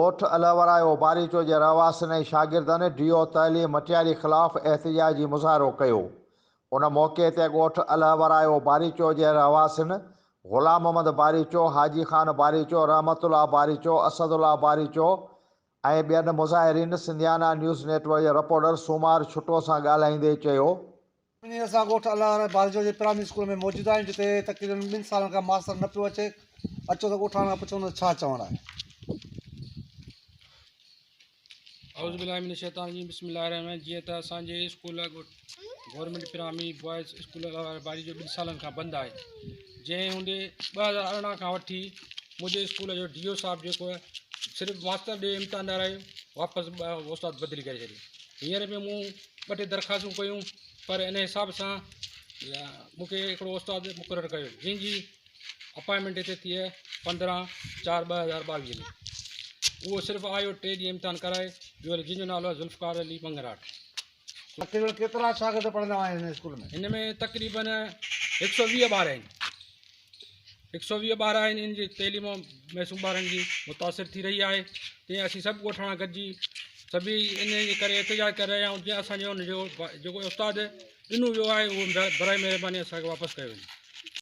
ڳوٺ الهورايو باريچو جي رهواسين ۽ شاگردن ڊي او تعليم مٽياري خلاف احتجاجي مظاهرو ڪيو. ان موقعي تي ڳوٺ الهورايو باريچو جي رهواسين غلام محمد باريچو، حاجي خان باريچو، رحمت الله باريچو، اسد الله باريچو ۽ ٻين مظاهرين سنڌيانا نيوز نيٽ ورڪ جي رپورٽر سومار ڇٽو سان ڳالهائيندي چيو. هينئر اسان ڳوٺ الله رحه باريجو جي پرائمري اسڪول ۾ موجود آهيون جتي تقريبن ٻن سالن کان ماستر نه پيو اچي اچو ته ڳوٺاڻن کان پڇون ته ڇا چوڻ آهي. اعوذ بالله من الشيطان الرجيم بسم الله الرحمن الرحيم جيئن ته اسان جي اسڪول ڳوٺ گورنمينٽ پرائمري بوائز اسڪول الله رحه باريجو ٻن سالن کان بند آهي جنهن هوندي 2018 کان وٺي منهنجي اسڪول جو ڊي او صاحب جيڪو صرف ماستر ڏي امتحان ڏيارائي واپس استاد بدلي ڪري ڇڏي هينئر به مون ٻه ٽي درخواستون ڪيون پر ان حساب سان مون کي هڪڙو استاد مقرر ڪيو جنهن جي اپائنٽمينٽ هتي ٿي آهي 15 4 2022 ۾ اهو صرف آيو ٽي ڏينهن امتحان ڪرائي ويو هلي جنهن جو نالو آهي ذوالفقار علي مڱراٽ. تقريبن ڪيترا شاگرد پڙهندا آهن هن اسڪول ۾؟ هن ۾ تقريبن 120 ٻار آهن. 120 ٻار آهن ان جي تعليم معصوم ٻارن جي متاثر ٿي رهي آهي تيئن اسين سڀ ڳوٺاڻا گڏجي سڀئي ان جي ڪري احتجاج ڪري رهيا آهيون جيئن اسان جو ان جو جيڪو استاد ڏنو ويو آهي اهو برائي مهرباني اسان کي واپس ڪيو وڃي.